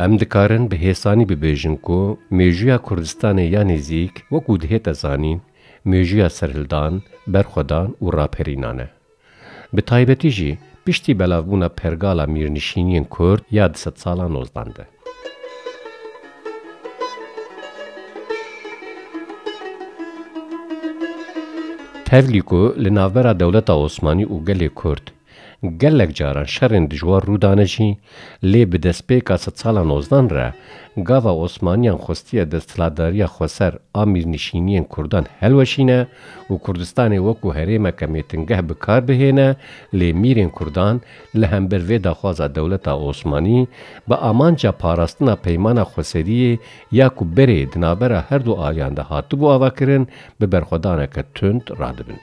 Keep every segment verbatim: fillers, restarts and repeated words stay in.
Em dikarin bi hêsanî bibêjin ku mêjûya Kurdistanê ya nêzîk, wekû dihête zanîn, mêjûya serhildan, berxwedan û raperînan e. Bi taybetî jî piştî belavbûna pergala mîrnişîniyên Kurd ya di sedsalan nozdan de. Tevlî ku li navbera dewleta Osmanî û gelê Kurd gelek caran şerên dijwar rû dane jî, lê bi destpêka sedsala nozdan re gava Osmaniyan xwestiye desthilatdariya xweser a mîrnişîniyên Kurdan helweşîne û Kurdistanê wekû herêmeke mêtingeh bi kar bihêne, lê mîrên Kurdan li hember vê daxwaza dewleta Osmanî bi amanca parastina peymana xweseriyê ya ku berê di navbera her du aliyan de hatibû avakirin, bi berxwedaneke tund radibin.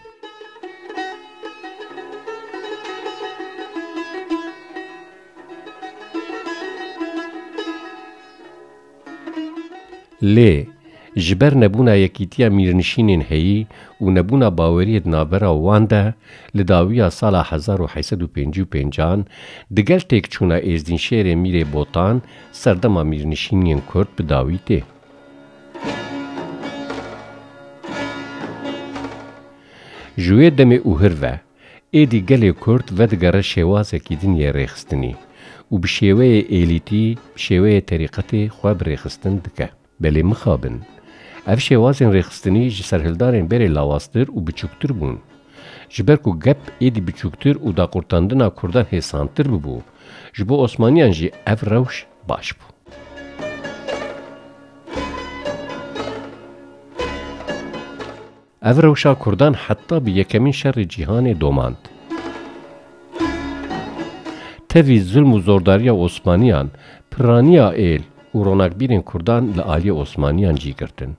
Lê ji ber nebûna yekîtiya mîrnişînên heyî û nebûna baweriyê di navbera wan de, li dawiya sala hezar û heyt sed û pêncî û pêncan, digel têkçûna Êzdînşêrê Mîrê Botan, serdema mîrnişîniyên Kurd bi dawî tê. Ji wê demê û hir ve, êdî gelê Kurd vedigere şêwazekî din yê rêxistinî û bi şêweyê êlîtî, bi şêweyê terîqetê xwe bi rêxistin dike. Belê mixabin, ev şêwazên rêxistinî ji serhildanên berê lawaztir û biçûktir bûn. Ji ber ku gep êdî biçûktir û daqurtandina Kurdan hêsantir bibû, ji bo Osmaniyan jî ev rewş baş bû. Ev rewşa Kurdan heta bi Yekemîn Şerê Cîhanê domand. Tevî zulm û zordariya Osmaniyan, piraniya êl û ronakbîrên Kurdan li aliyê Osmaniyan cî girtin.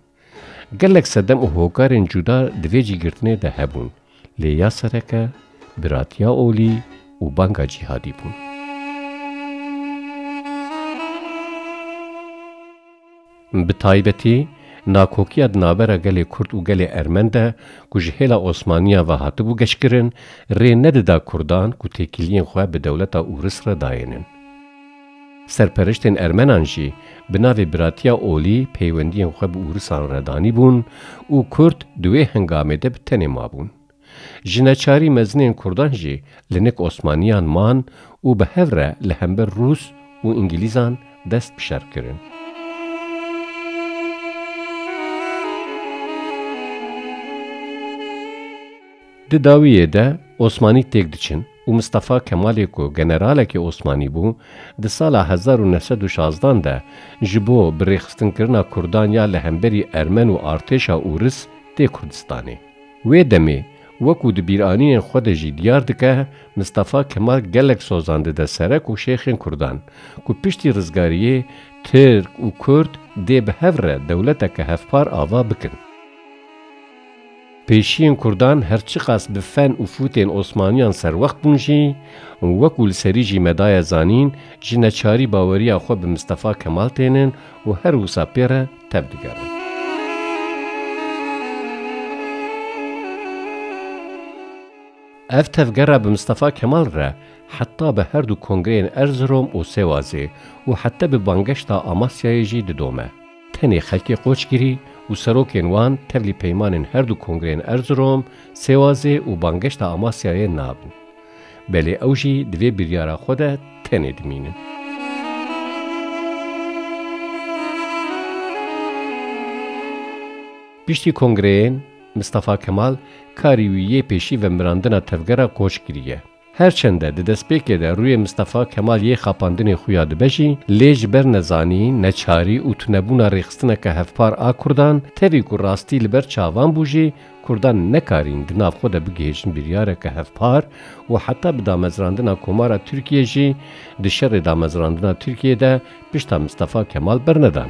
Gelek sedem û hokarên cuda di vê cîgirtinê de hebûn, lê ya sereke biratiya olî û banga cîhadî bûn. Bi taybetî, nakokiya di navbera gelê Kurd û gelê Ermen de ku ji hêla Osmaniyan ve hatibû geşkirin, rê nedida Kurdan ku têkiliyên xwe bi dewleta Ûris re dayênin. Serperiştên Ermenan jî bi navê biratiya olî peywendiyên xwe bi Ûrisan re danîbûn û Kurd di wê hengamê de bi tenê mabûn. Ji neçarî mezinên Kurdan jî li nik Osmaniyan man û bi hev re li hember Rûs û Îngilîzan dest bi şer kirin. Di dawiyê de Osmanî têk diçin û Mistefa Kemalê ku generalekî Osmanî bû, di sala hezar û neh sed û şazdan de ji bo birêxistinkirina Kurdan ya li hemberî Ermen û artêşa Ûris tê Kurdistanê. Wê demê, wekû di bîranînên xwe de jî diyar dike, Mistefa Kemal gelek sozan dide serek û şêxên Kurdan, ku piştî rizgariyê Tirk û Kurd dê bi hev re dewleteke hevpar ava bikin. Pêşiyên Kurdan her çiqas bi fen û fûtên Osmaniyan serwext bûn jî, wekû li serî jî me daye zanîn, ji neçarî baweriya xwe bi Mistefa Kemal tênin û her wisa pê re tev digerin. Ev tevgera bi Mistefa Kemal re heta bi her du kongreyên Erzirom û Sêwazê û heta bi bangeşta Amasyayê jî didome. Tenê xelkê Qoçgirî û serokên wan tevlî peymanên her du kongreyên Erzirom, Sêwazê û bangeşta Amasyayê nabin. Belê ew jî di vê biryara xwe de tenê dimînin. Piştî kongreyên, Mistefa Kemal karî wî yê pêşî vemirandina tevgera Qoçgirî ye. Her çende di destpêkê de rûyê Mistefa Kemal yê xapandinê xuya dibe jî, lê ji ber nezanî, neçarî û tunebûna rêxistineke hevpar a Kurdan, tevî ku rastî li ber çavan bû jî, Kurdan nekarîn di nav xwe de bigihêjin biryareke hevpar û heta bi damezrandina Komara Tirkiyê jî di şerê damezrandina Tirkiyê de pişta Mistefa Kemal bernedan.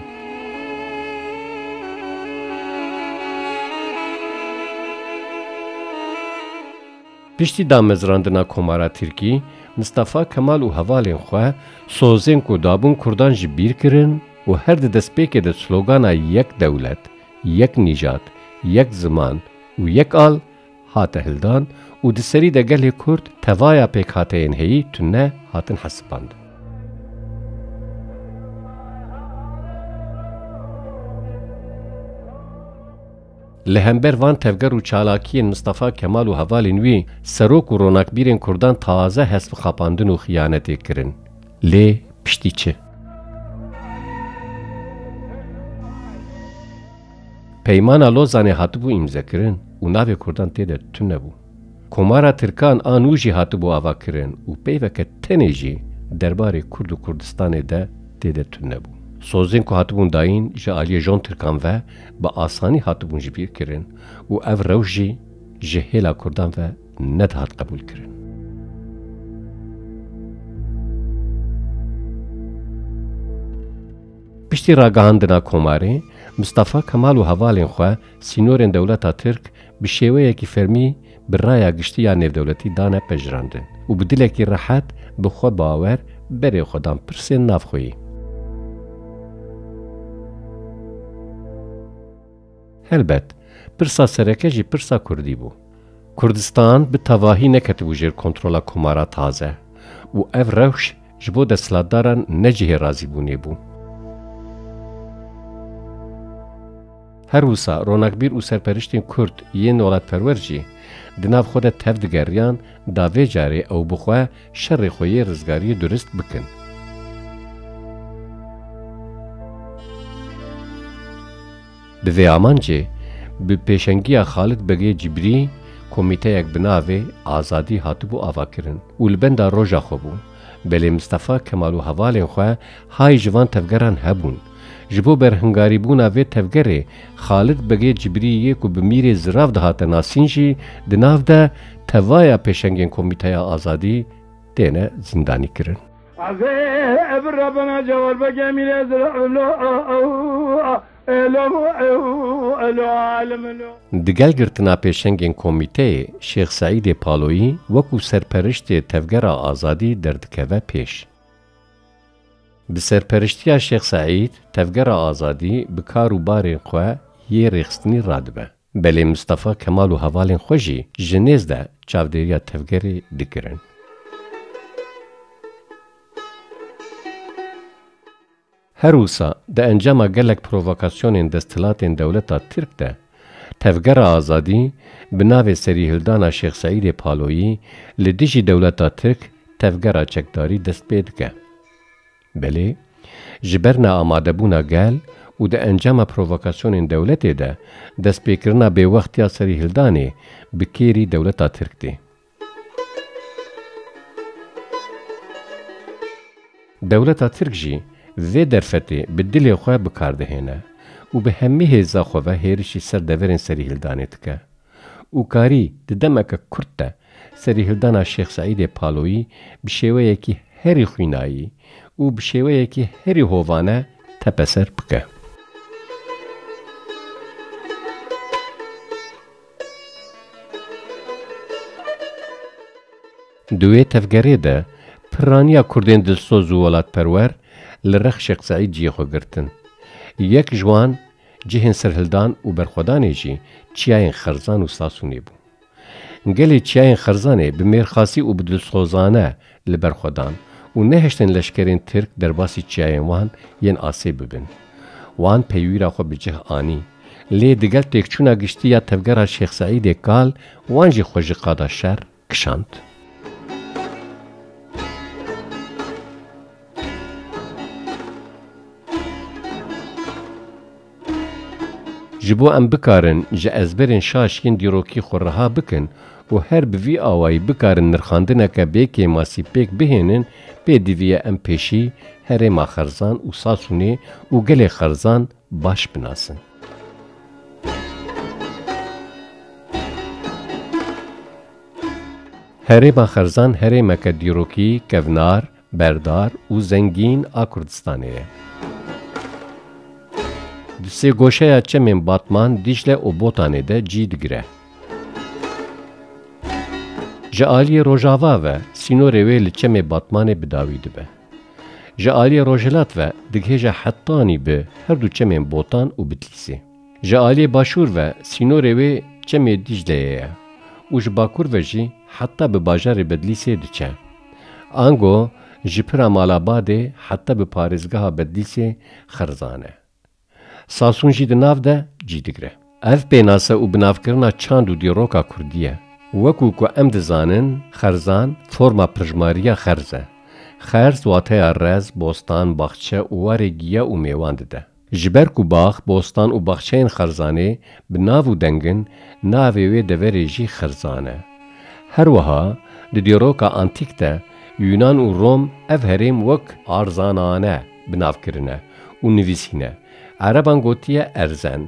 Piştî damezrandina Komara Tirkî, Mistefa Kemal û hevalên xwe sozên ku dabûn Kurdan ji bîr kirin û her di destpêkê de slogana yek dewlet, yek nîjad, yek ziman û yek al hate hildan û di serî de gelê Kurd tevaya pêkhateyên heyî tune hatin hesibandin. Li hember van tevger û çalakiyên Mistefa Kemal û hevalên wî, serok û ronakbîrên Kurdan taze hest bi xapandin û xiyanetê kirin. Lê piştî çi? Peymana Lozanê hatibû îmzekirin û navê Kurdan tê de tune bû. Komara Tirkan a nû jî hatibû avakirin û peyveke tenê jî derbarê Kurd û Kurdistanê de tê de tune bû. Sozên ku hatibûn dayîn ji aliyê Jon Tirkan ve bi asanî hatibûn ji bîr kirin û ev rewş jî ji hêla Kurdan ve nedihat qebûlkirin. Piştî ragihandina Komarê, Mistefa Kemal û hevalên xwe sînorên dewleta Tirk bi şêweyekî fermî bi raya giştî ya nêvdewletî dane pejirandin û bi dilekî rehet, bi xwe bawer berê xwe dan pirsên navxweyî. Helbet, pirsa sereke jî pirsa Kurdî bû. Kurdistan bi tevahî neketibû jêr kontrola Komara taze û ev rewş ji bo desthilatdaran ne cihê razîbûnê bû. Her wisa ronakbîr û serperiştên Kurd yên welatperwer jî di nav xwe de tev digeriyan, da vê carê ew bi xwe şerê xwe yê rizgariyê durist bikin. Bi vê amancê, bi pêşengiya Xalid Begê Cibrî, komîteyek bi navê Azadî hatibû avakirin û li benda roja xwe bû. Belê Mistefa Kemal û hevalên xwe hay ji van tevgeran hebûn. Ji bo berhingarîbûna vê tevgerê, Xalid Begê Cibrî yê ku bi mîrê zirav dihate nasîn jî di nav de tevaya pêşengên Komîteya Azadî têne zîndanî kirin. Azê ev rabana cewar be gemî lê zira elo, elo, elo, alim elo. Digel girtina pêşengên komîteyê, Şêx Seîdê Paloyî wekû serperiştê Tevgera Azadî derdikeve pêş. Bi serperiştiya Şêx Seîd, Tevgera Azadî bi kar û barên xwe yê rêxistinî radibe. Belê Mistefa Kemal û hevalên xwe jî ji nêz de çavdêriya tevgerê dikirin. Her wisa di encama gelek provokasyonên desthilatên dewleta Tirk de Tevgera Azadî bi navê serîhildana Şêx Seîdê Paloyî li dijî dewleta Tirk tevgera çekdarî dest pê dike. Belê, ji ber neamadebûna gel û di encama provokasyonên dewletê de destpêkirina bêwext ya serîhildanê bi kêrî dewleta Tirk tê. Dewleta Tirk jî vê derfetê bi dilê xwe bi kar dihêne û bi hemî hêza xwe ve hêrişî ser deverên serîhildanê dike. Û karî di demeke kurt de serîhildana Şêx Seîdê Paloyî bi şêweyekî herî xwînayî û bi şêweyekî herî hovane tepeser bike. Di wê tevgerê de piraniya Kurdên dilsoz û welatperwer li rex Şêx Seîd cihê xwe girtin. Yek ji wan cihên serhildan û berxwedanê jî çiyayên Xerzan û Sasûnê bû. Gelê çiyayên Xerzanê bi mêrxasî û bi dilsozane li ber xwe dan û nehiştin leşkerên Tirk derbasî çiyayên wan yên asê bibin. Wan peywîra xwe bi cih anî. Lê digel têkçûna giştî ya tevgera Şêx Seîdê Kal, wan jî xwe ji qada şer kişand. Ji bo em bikarin ji ezberên şaş yên dîrokî xwe reha bikin û her bi vî awayî bikarin nirxandineke bê kêmasî pêk bihênin, pê divî ye em pêşî herêma Xerzan û Sasûnê û gelê Xerzan baş binasin. Herêma Xerzan herêmeke dîrokî, kevnar, berdar û zengîn a Kurdistanê ye. Di sêgoşeya çemên Batman, Dîcle û Botanê de cî digire. Ji aliyê rojava ve sînorê wê li çemê Batmanê bi dawî dibe. Ji aliyê rojhilat ve digihêje hetanî bi her du çemên Botan û Bitlîsê. Ji aliyê başûr ve sînorê wê çemê Dîcleyê ye û ji bakur ve jî heta bi bajarê Bedlîsê diçe. Ango ji pira Malabadê heta bi parêzgeha Bedlîsê Xerzan e. Sasûn jî di nav de cî digire. Ev pênase û binavkirina çand û dîroka kurdî ye. Wekû ku em dizanin, Xerzan forma pirjmariya xerz e. Xerz wateya rez, bostan, baxçe û warê giya û mêwan dide. Ji ber ku bax, bostan û baxçeyên Xerzanê bi nav û deng in, navê wê deverê jî Xerzan e. Her wiha di dîroka antîk de Yunan û Rom ev herêm wek Arzanane bi nav kirine û nivîsîne. Ereban gotiye Erzen,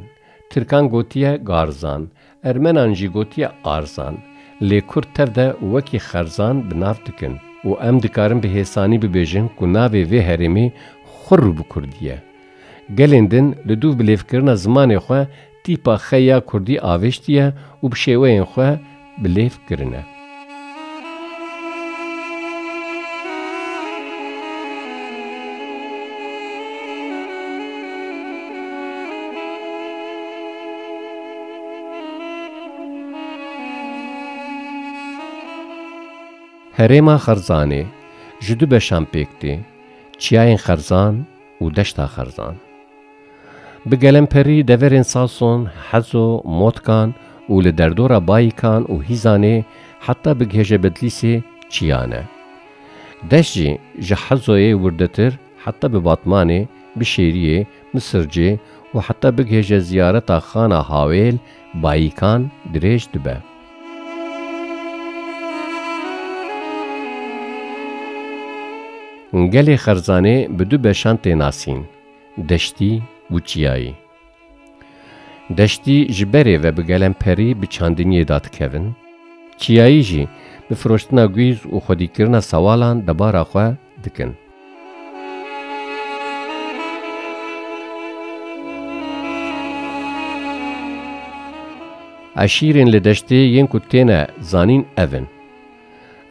Tirkan gotiye Garzan, Ermenan jî gotiye Arzan, lê Kurd tev de wekî Xerzan bi nav dikin û em dikarin bi hêsanî bibêjin ku navê vê herêmê xwe rû bi kurdî ye. Gelên din li dûv bi lêvkirina zimanê xwe tîpa xe ya kurdî avêştiye û bi şêweyên xwe bi lêv kirine. Herêma Xerzanê ji du beşan pêk tê, çiyayên Xerzan û deşta Xerzan. Bi gelemperî deverên Sason, Hezo, Motkan û li derdora Bayîkan û Hîzanê heta bigihêje Bedlîsê çiya ne. Deşt jî ji Hezoyê wirdetir heta bi Batmanê, Bişêriyê, Misircê û heta bigihêje ziyareta Xana Hawêl, Bayîkan dirêj dibe. Gelê Xerzanê bi du beşan tê nasîn, deştî û çiyayî. Deştî ji berê ve bi gelemperî bi çandiniyê dadikevin, çiyayî jî bi firoştina guîz û xwedîkirina sewalan debara xwe dikin. Eşîrên li deştê yên ku têne zanîn ev in: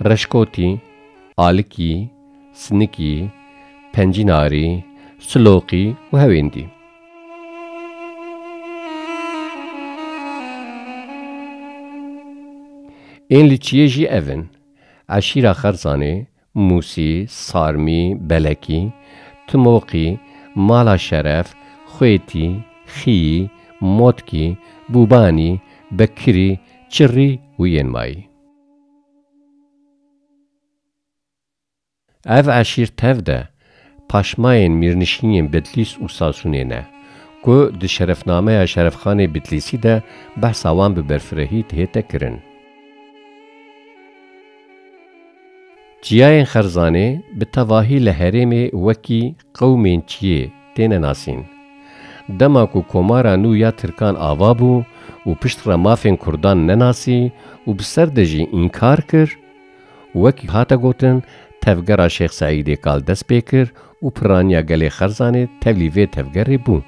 Reşkotî, Alikî, Sinikî, Pencînarî, Siloqî û hewên dî. Ên li çiyê jî ev in: Eşîra Xerzanê, Mûsî, Sarmî, Belekî, Timoqî, Mala Şeref, Xwêtî, Xîyî, Motkî, Bûbanî, Bekirî, Çirrî û yên mayî. Ev eşîr tev de paşmayên mîrnişînên Bedlîs û Sasûnê ne, ku di Şerefnameya Şerefxanê Bedlîsî de behsa wan bi berfirehî dihête kirin. Çiyayên Xerzanê bi tevahî li herêmê wekî qewmên çiyê têne nasîn. Dema ku Komara Nû ya Tirkan ava bû û pişt re mafên Kurdan nenasî û bi ser de jî înkar kir, wekî hate gotin, tevgera Şêx Seîdê Kal dest pê kir û piraniya gelê Xerzanê tevlî vê tevgerê bû.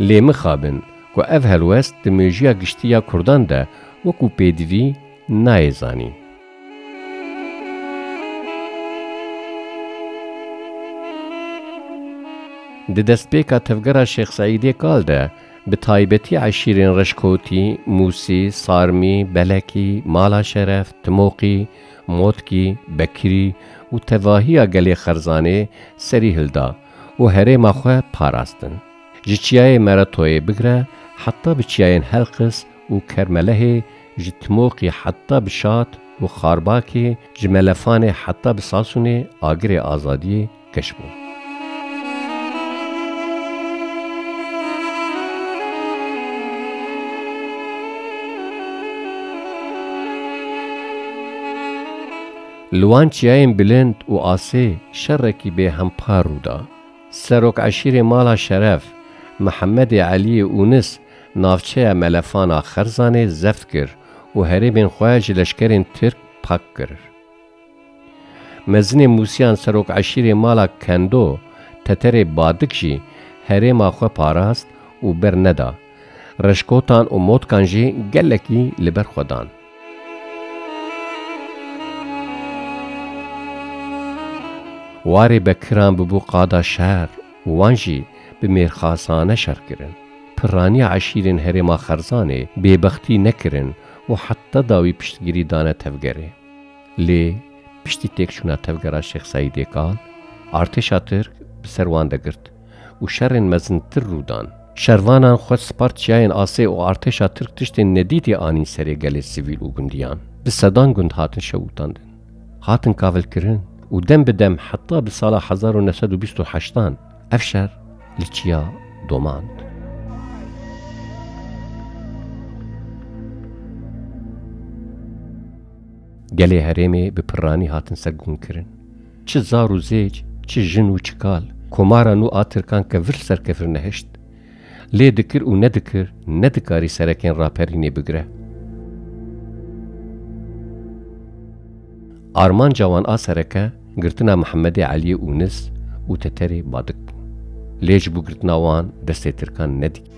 Lê mixabin ku ev helwest di mêjûya giştî ya Kurdan de wekû pêdivî nayê zanîn. Di destpêka tevgera Şêx Seîdê Kal de, bi taybetî eşîrên Reşkotî, Mûsî, Sarmî, Belekî, Mala Şeref, Timoqî, Motkî, Bekirî û tevahiya gelê Xerzanê serî hilda û herêma xwe parastin. Ji çiyayê Meretoyê bigire heta bi çiyayên Helqis û Kermelehê, ji Timoqî heta bi Şat û Xarbakê, ji Melefanê heta bi Sasûnê agirê azadiyê keş bû. Li wan çiyayên bilind û asê şerekî bêhempa rû da. Serok eşîrê Mala Şeref, Mihemedê Eliyê Ûnis, navçeya Melefana Xerzanê zeft kir û herêmên xwe ji leşkerên Tirk pak kir. Mezinê Mûsiyan serok eşîrê Mala Kendo, Teterê Badik jî herêma xwe parast û berneda. Reşkotan û Motkan jî gelekî li ber xwe dan. Warê Bekiran bibû qada şer û wan jî bi mêrxasane şer kirin. Piraniya eşîrên herêma Xerzanê bêbextî nekirin û heta dawî piştgirî dane tevgerê. Lê piştî têkçûna tevgera Şêx Seîdê Kal, artêşa Tirk bi ser wan de girt û şerên mezintir rû dan. Şervanan xwe spart çiyayên asê û artêşa tirk tiştên nedîtî anîn serê gelê sivîl û gundiyan. Bi sedan gund hatin şewitandin. Hatin kavilkirin û dem bi dem heta bi sala hezar û neh sed û bîst û heştan ev şer li çiya domand. Gelê herêmê bi pirranî hatin sergûnkirin. Çi zar û zêc, çi jin û çi kal, komara nû a tirkan kevir li ser kevir nehişt. Lê dikir û nedikir, nedikarî serekên raperînê bigire. Armanca wan a sereke girtina Mihemedê Eliyê Ûnis û Teterê Badik bû. Lê ji bo girtina wan destê tirkan nedigihîşt.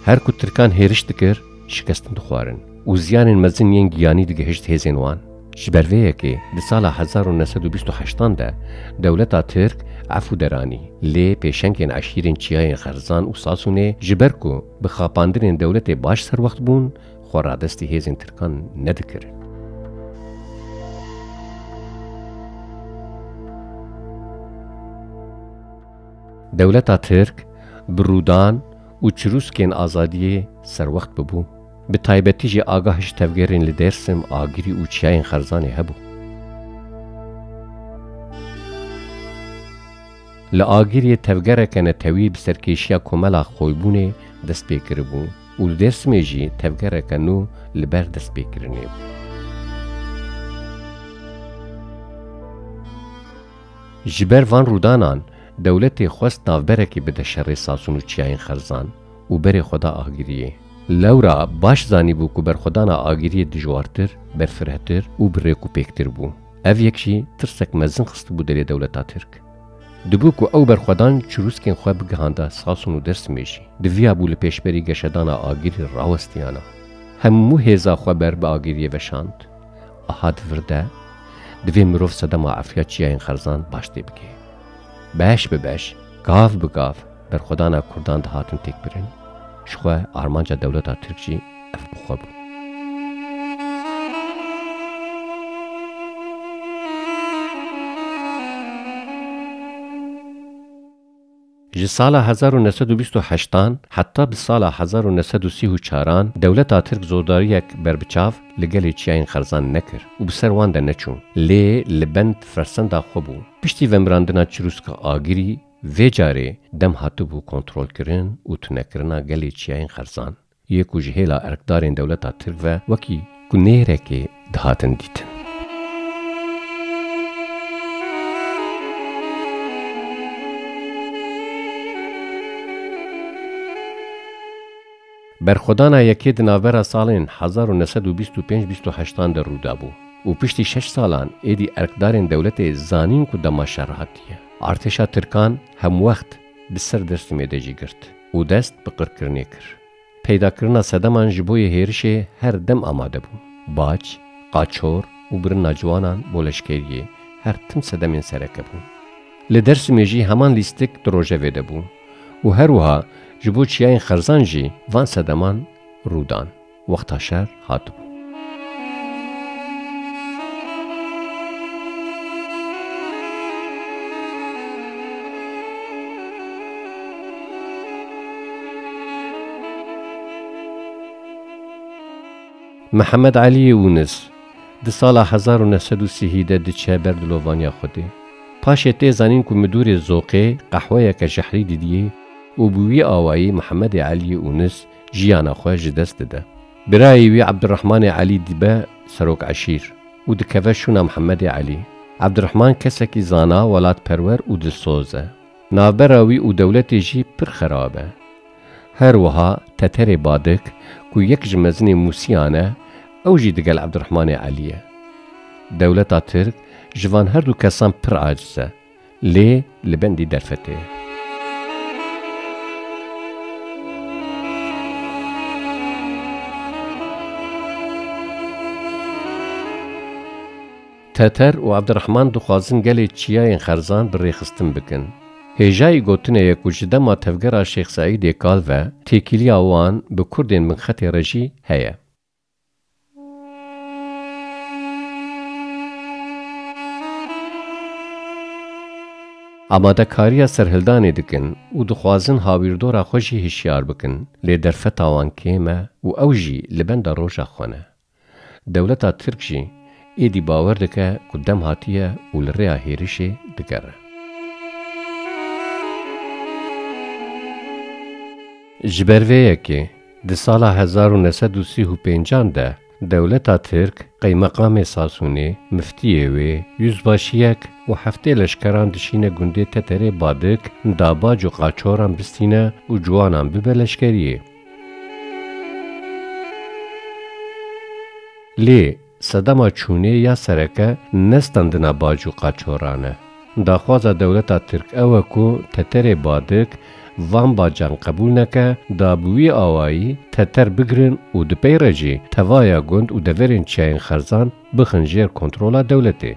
Her ku tirkan hêriş dikir, şikestin dixwarin û ziyanên mezin yên giyanî digihişt hêzên wan. Ji ber vê yekê di sala hezar û neh sed û bîst û heştan de dewleta Tirk efû deranî, lê pêşengên eşîrên çiyayên Xerzan û Sasûnê ji ber ku bi xapandinên dewletê baş serwext bûn, xwe radestî hêzên tirkan nedikirin. Dewleta Tirk bi rûdan û çirûskên azadiyê serwext bibû. Bi taybetî jî agah ji tevgerên li Dêrsim, Agirî û Çiyayên Xerzanê hebû. Li Agiriyê tevgereke netewî bi serkêşiya Komela Xoybûnê dest pê kiribû û li Dêrsimê jî tevgereke nû li ber destpêkirinê bû. Ji ber van rûdanan dewletê xwest navberekê bide şerê Sasûn û Çiyayên Xerzan û berê xwe da Agiriyê. Lewra baş zanîbû ku berxwedana Agiriyê dijwartir, berfirehtir û bi rêkûpêktir bû. Ev yek jî tirsek mezin xistibû dilê dewleta Tirk. Dibû ku ew berxwedan çirûskên xwe bigihanda Sasûn û Dêrsimê jî. Diviyabû li pêşberî geşedana Agirî rawestiyana. Hemû hêza xwe ber bi Agiriyê veşand. Aha di vir de, divê mirov sedema efûya Çiyayên Xerzan baş tê bike. Beş bi beş, gav bi gav berxwedana Kurdan dihatin têkbirin, jixwe armanca dewleta Tirk jî ev bi xwe bû. Ji sala hezar û neh sed û bîst û heştan heta bi sala hezar û neh sed û sî û çaran dewleta Tirk zordariyek berbiçav li gelê Çiyayên Xerzan nekir û bi ser wan de neçû. Lê li bend fersenda xwe bû. Piştî vemirandina çirûska Agirî, vê carê dem hatibû kontrolkirin û tunekirina gelê Çiyayên Xerzan, yê ku ji hêla erkdarên dewleta Tirk ve wekî gunêrekê dihatin dîtin. Berxwedana yekê di navbera salên hezar û neh sed û bîst û pênc bîst û heştan de rû dabû û piştî şeş salan êdî erkdarên dewletê zanîn ku dema şer hatiye. Artêşa Tirkan hemwext bi ser Dêrsimê de jî girt û dest bi qirkirinê kir. Peydakirina sedeman ji bo yê hêrişê her dem amade bû. Bac, qaçor û birina ciwanan bo leşkeriyê her tim sedemên sereke bûn. Li Dêrsimê jî heman lîstik di rojevê de bû û her wiha ji bo Çiyayên Xerzan jî van sedeman rû dan. Wexta şer hatibû. Mihemed Eliyê Ûnis di sala hezar û neh sed û sî de diçe ber dilovaniya Xwedê. Paşê tê zanîn ku midûrê zoqê qehweyeke jehrî didiyê û bi wî awayî Mihemedê Eliyê Ûnis jiyana xwe ji dest dide. Birayê wî Ebdirehmanê Elî dibe serok eşîr û dikeve şûna Mihemedê Elî. Ebdirehman kesekî zana, welatperwer û dilsoz e. Navbera wî û dewletê jî pir xerab e. Her wiha Teterê Badik ku yek ji mezinên Mûsiyan e, ew jî digel Ebdirehmanê Elî ye. Dewleta Tirk ji van her du kesan pir aciz e. Lê li bendî derfetê ye. Teter û Ebdirehman dixwazin gelê Çiyayên Xerzan bi rêxistin bikin. Hêjayî gotinê ye ku ji dema tevgera Şêx Seîdê Kal ve têkiliya wan bi Kurdên binxetê re jî heye. Amadekariya serhildanê dikin û dixwazin hawîrdora xwe jî hişyar bikin, lê derfeta wan kêm e û ew jî li benda roja xwe ne. Dewleta Tirk jî êdî bawer dike ku dem hatiye û li rêya hêrişê digere. Ji ber vê yekê, di sala hezar û neh sed û sî û pêncan de dewleta Tirk qeymeqamê Sasûnê, miftiyê wê, yüzbaşiyek û heftê leşkeran dişîne gundê Teterê Badik, da bac û qaçoran bistîne û ciwanan bibe leşkeriyê. Lê sedema çûnê ya sereke ne standina bac û qaçoran e. Daxwaza dewleta Tirk ew e ku Teterê Badik van bacan qebûl neke, da bi wî awayî Teter bigirin û di pey re jî tevaya gund û deverên Çiyayên Xerzan bixin jêr kontrola dewletê.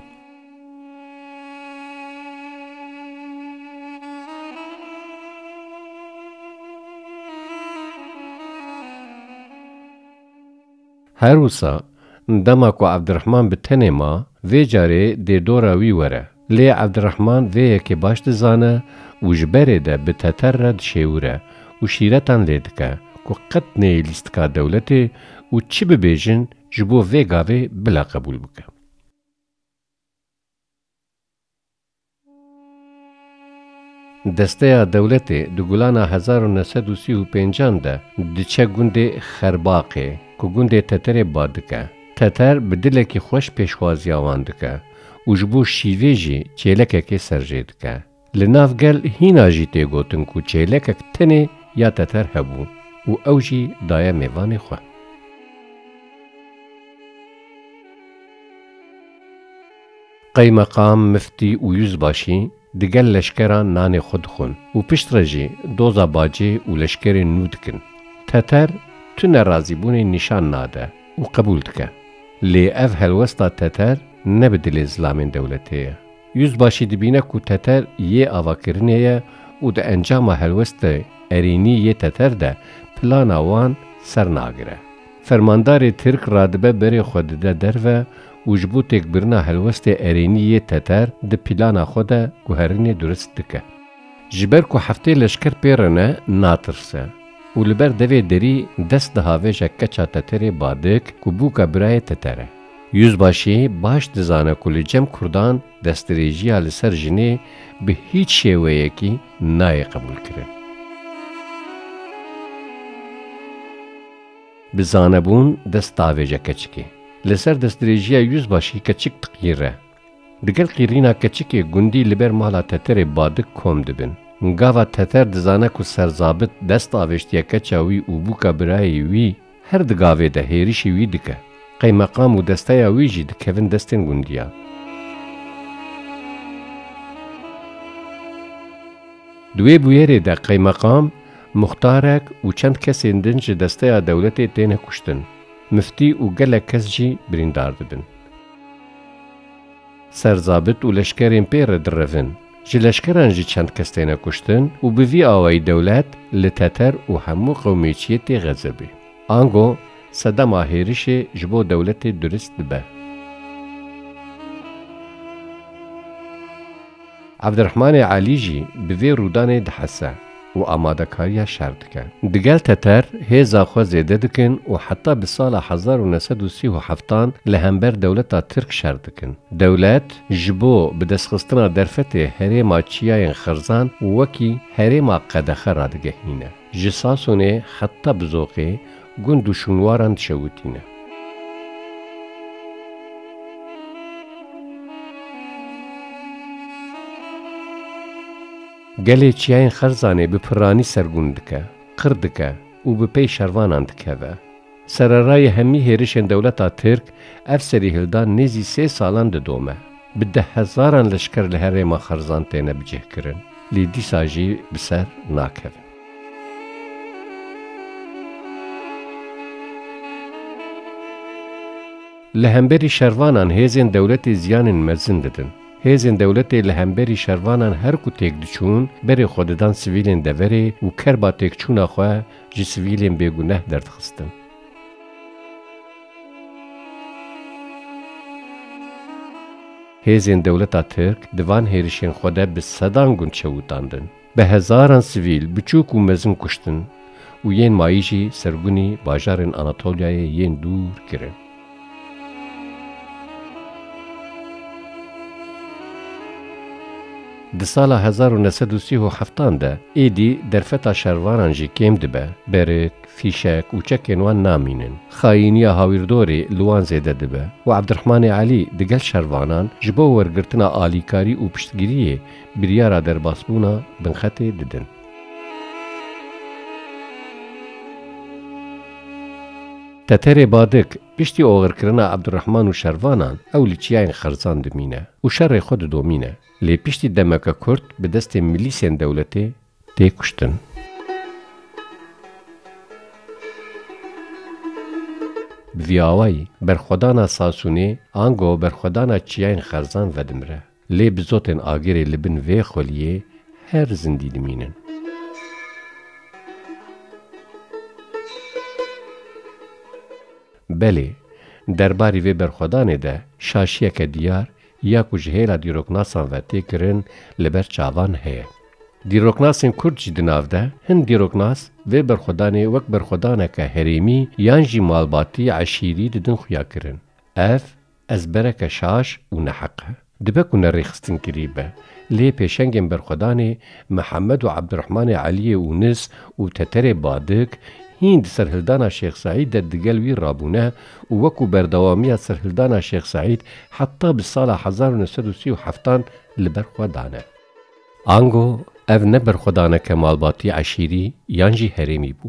Her wisa dema ku Evdirehman bi tenê ma, vê carê dê dora wî were. Lê Evdirehman vê yekê baş dizane û ji berê de bi Teter re dişêwire û şîretan lê dike ku qet neyê lîstika dewletê û çi bibêjin ji bo vê gavê bila qebûl bike. Desteya dewletê di gulana hezar û neh sed û sî û pêncan de diçe gundê Xerbaqê, ku gundê Teterê Badik e. Teter bi dilekî xweş pêşwaziya wan dike û ji bo şîvê jî çêlekekê serjê dike. Li nav gel hîna jî tê gotin ku çêlekek tenê ya Teter hebû û ew jî daye mêvanê xwe. Qeymeqam, miftî û yüzbaşî digel leşkeran nanê xwe dixwin û piştre jî doza bacê û leşkerên nû dikin. Teter tu nerazîbûnê nîşan nade û qebûl dike. Lê ev helwesta Teter ne bi dilê zilamên dewletê ye. Yüzbaşî dibîne ku Teter yê avakirinê ye û di encama helwestê erênî yê Teter de plana wan ser nagire. Fermandarê Tirk radibe berê xwe dide derve û ji bo têkbirina helwestê erênî yê Teter di plana xwe de guherînê durist dike. Ji ber ku heftê leşker pê re ne, natirse û li ber devê derî dest dihavêje keça Teterê Badik ku bûka birayê Teter e. Yüzbaşî baş dizane ku li cem Kurdan destdirêjiya li ser jinê bi hîç şêweyekî nayê qebûlkirin. Bi zanebûn dest davêje keçikê. Li ser destdirêjiya yüzbaşî keçik diqîre. Digel qîrîna keçikê gundî li ber mala Teterê Badik kom dibin. Gava Teter dizane ku Serzabit dest avêştiye keça wî û bûka birayê wî, her di gavê de hêrişî wî dike. Qeymeqam û desteya wî jî dikevin destên gundiyan. Di wê bûyerê de qeymeqam, muxtarek û çend kesên din ji desteya dewletê têne kuştin. Miftî û gelek kes jî birîndar dibin. Serzabit û leşkerên pê re direvin. Ji leşkeran jî çend kes têne kuştin û bi vî awayî dewlet li Teter û hemû qewmê çiyê tê xezebê. Ango sedema hêrişê ji bo dewletê durist dibe. Evdirehmanê Elî jî bi vê rûdanê dihese û amadekariya şer dike. Digel Teter hêza xwe zêde dikin û heta bi sala hezar û neh sed û sî û heftan li hember dewleta Tirk şer dikin. Dewlet ji bo bi destxistina derfetê herêma Çiyayên Xerzan wekî herêma qedexe radigehîne. Ji Sasonê heta Bizoqê gund û şûnwaran dişewitîne. Gelê Çiyayên Xerzanê bi piranî sergûn dike, qir dike û bi pey şervanan dikeve. Sererayê hemî hêrişên dewleta Tirk ev serîhildan nêzî sê salan didome. Bi deh hezaran leşker li herêma Xerzan têne bicihkirin, lê dîsa jî bi ser nakevin. Li hemberî şervanan hêzên dewletê ziyanên mezin didin. Hêzên dewletê li hemberî şervanan her ku têk diçûn, berê xwe didan sivîlên deverê û kerba têkçûna xwe ji sivîlên bêguneh derdixistin. Hêzên dewleta Tirk di van hêrişên xwe de bi sedan gund şewitandin. Bi hezaran sivîl, biçûk û mezin kuştin û yên mayî jî sergunî bajarên Anatolyayê yên dûr kirin. Di sala hezar û neh sed û sî û heftan de êdî derfeta şervanan jî kêm dibe, berik, fîşek û çekên wan namînin. Xayîniya hawîrdorê li wan zêde dibe û Ebdirehmanê Elî digel şervanan ji bo wergirtina alîkarî û piştgiriyê biryara derbasbûna binxetê didin. Teterê Badik piştî oxirkirina Ebdirehman û şervanan ew li çiyayên Xerzan dimîne û şerê xwe didomîne. Lê piştî demeke kurt bi destê milîsên dewletê tê kuştin. Bi vî awayî berxwedana Sasûnê ango berxwedana çiyayên Xerzan vedimire. Lê bizotên agirê li bin vê xweliyê her zindî dimînin. Belê, derbarî vê berxwedanê de şaşiyeke diyar ya ku ji hêla dîroknasan ve tê kirin li ber çavan heye. Dîroknasên kurd jî di nav de hin dîroknas vê berxwedanê wek berxwedaneke herêmî yan jî malbatî, eşîrî didin xuyakirin. Ev ezbereke şaş û neheq e. Dibe ku nerêxistinkirî be, lê pêşengên berxwedanê Mihemed û Ebdirehmanê Eliyê û Nis û Teterê Badik hîn di serhildana Şêx Seîd de digel wî rabûne û wekû berdewamiya serhildana Şêx Seîd heta bi sala hezar û neh sed û sî û heftan li ber xwe dane. Ango ev ne berxwedaneke malbatî, eşîrî yan jî herêmî bû.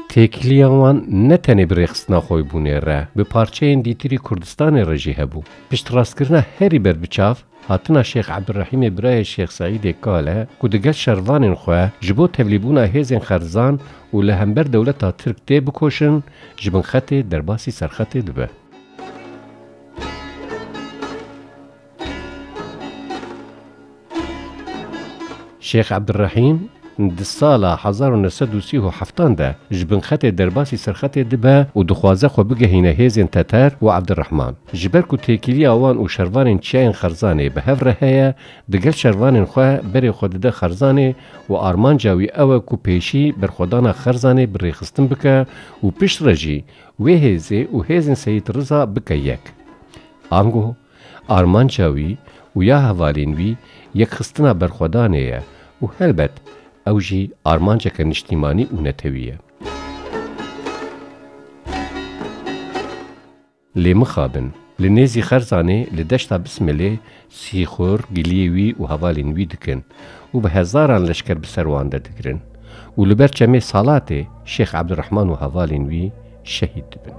Têkiliya wan ne tenê bi rêxistina xwebûnê re, bi parçeyên dîtirî Kurdistanê re jî hebû. Piştrastkirina herî berbiçav, hatina Şêx Ebdurehîmê birayê Şêx Seîdê Kale ku digel şervanên xwe ji bo tevlîbûna hêzên Xerzan û li hember dewleta Tirk tê bikoşin, ji bin xetê derbasî serxetê dibe. Şêx Ebdurehîm di sala hezar û neh sed û sî û heftan de ji bin xetê derbasî serxetê dibe û dixwaze xwe bigehîne hêzên Teter û Ebdurehman. Ji ber ku têkiliya wan û şervanên çiyayên Xerzanê bi hev re heye, digel şervanên xwe berê xwe dide Xerzanê û armanca wî ew e ku pêşî berxwedana Xerzanê bi rêxistin bike û piştre jî wê hêzê û hêzên Seyîd Riza bike yek. Ango armanca wî û ya hevalên wî yekxistina berxwedanê ye û helbet ew jî armanceke niştîmanî û netewî ye. Lê mixabin, li nêzî Xerzanê li deşta Bismilê sîxur giliyê wî û hevalên wî dikin û bi hezaran leşker bi ser wan de digirin û li ber çemê Salatê Şêx Ebdurehman û hevalên wî şehîd dibin.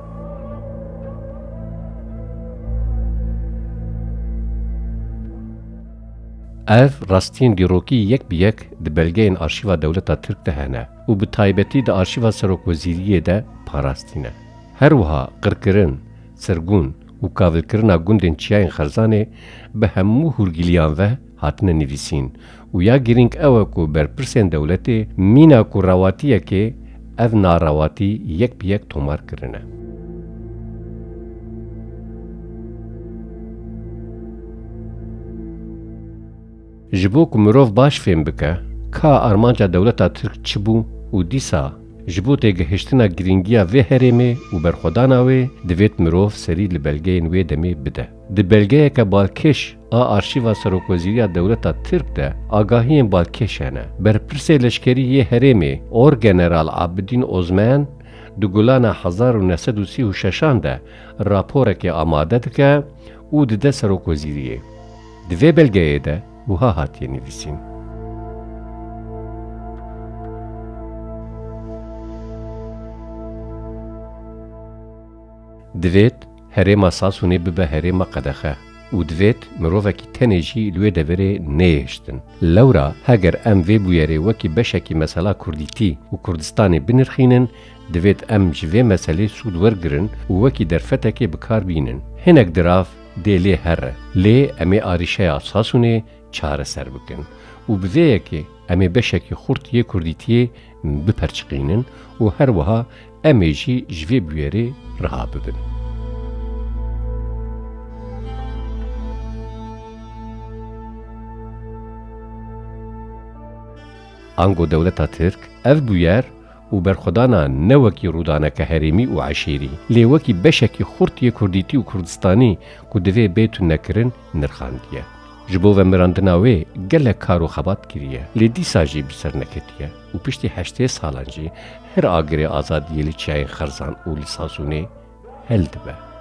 Ev rastiyên dîrokî yek bi yek di belgeyên arşîva dewleta Tirk de hene û bi taybetî di arşîva serokwezîriyê de parastî ne. Her wiha qirkirin, sirgûn û kavilkirina gundên çiyayên Xerzanê bi hemû hûrgiliyan ve hatine nivîsîn û ya girîng ew e ku berpirsên dewletê mîna ku rewatiyekê ev narewatî yek bi yek tomar kirine. Ji bo ku mirov baş fêm bike ka armanca dewleta Tirk çi bû û dîsa ji bo têgihiştina girîngiya vê herêmê û berxwedana wê, divêt mirov serî li belgeyên wê demê bide. Di belgeyeke balkêş a arşîva serokwezîriya dewleta Tirk de agahiyên balkêş hene. Berpirsê leşkerî yê herêmê Orgeneral Abidîn Ozmen di gulana hezar û neh sed û sî û şeşan de raporekê amade dike û dide serokwezîriyê. Di vê belgeyê de wiha hatiye nivîsîn. Divêt herêma Sasûnê bibe herêma qedexe û divêt mirovekî tenê jî li wê deverê neyê hiştin. Lewra heger em vê bûyerê wekî beşekî mesela kurdîtî û Kurdistanê binirxînin, divêt em ji vê meselê sûd wergirin û wekî derfetekê bi kar bînin. Hinek dirav dê lê here, lê em ê arîşeya Sasûnê çareser bikin û bi vê yekê em ê beşekî xurt yê kurdîtiyê biperçiqînin û her wiha Em ê jî ji vê bûyerê riha bibin. Ango dewleta Tirk ev bûyer û berxwedana ne wekî rûdaneke herêmî û eşêrî, lê wekî beşekî xurt yê kurdîtî û kurdistanî ku divê bê tunekirin, nirxandiye. Ji bo vemirandina wê gelek kar û xebat kiriye, lê dîsa jî bi ser neketiye û piştî heştê salan jî her agirê azadiyê li çiyayên Xerzan û li Sazûnê hel dibe.